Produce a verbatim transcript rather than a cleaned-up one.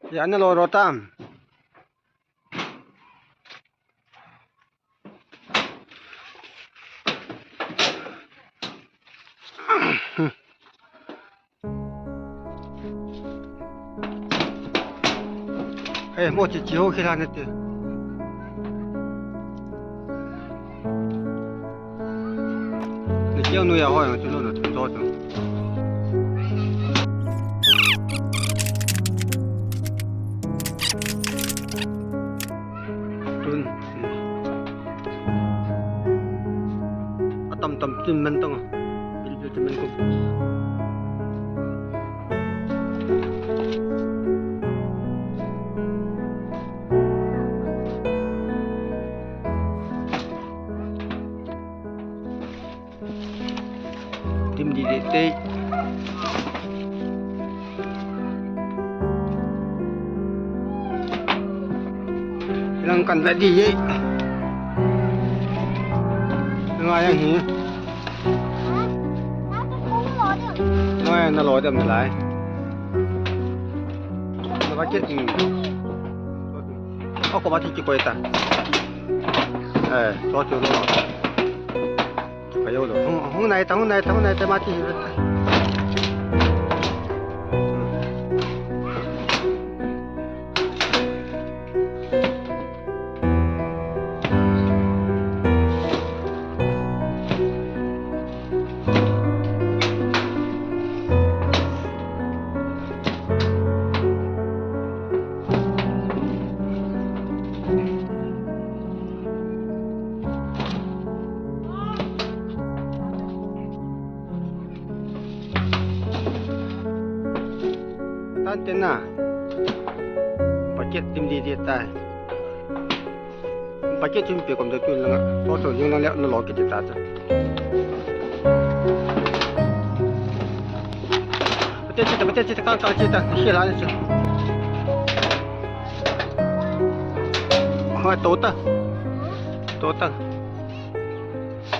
Ya, ana lo ro tam. Eh, mo chi chi ho khi la ne te. Ni kêu nuôi à, hỏi mà, chú nuôi là chú to chứ. Tun. Atam tam tun man tong. Bil bil tun man kong. Dim di di te. Lang kan ve di ye. Ngai yang hi. Ngai na lo dem lai. Na ba ke. Ako ba ti ki ko ta. Eh, to tu lo. Kayo lo. Hung, hung nai ta, hung nai ta, hung nai ta, mati hi ta. Tan te na. Packet dim di di tai. Packet chun pe kom da tu langa. To to yung na le na lo ke ta ta. Packet chita, packet chita, kang kang chita. Shi la ni chu. Ha, to ta. To ta.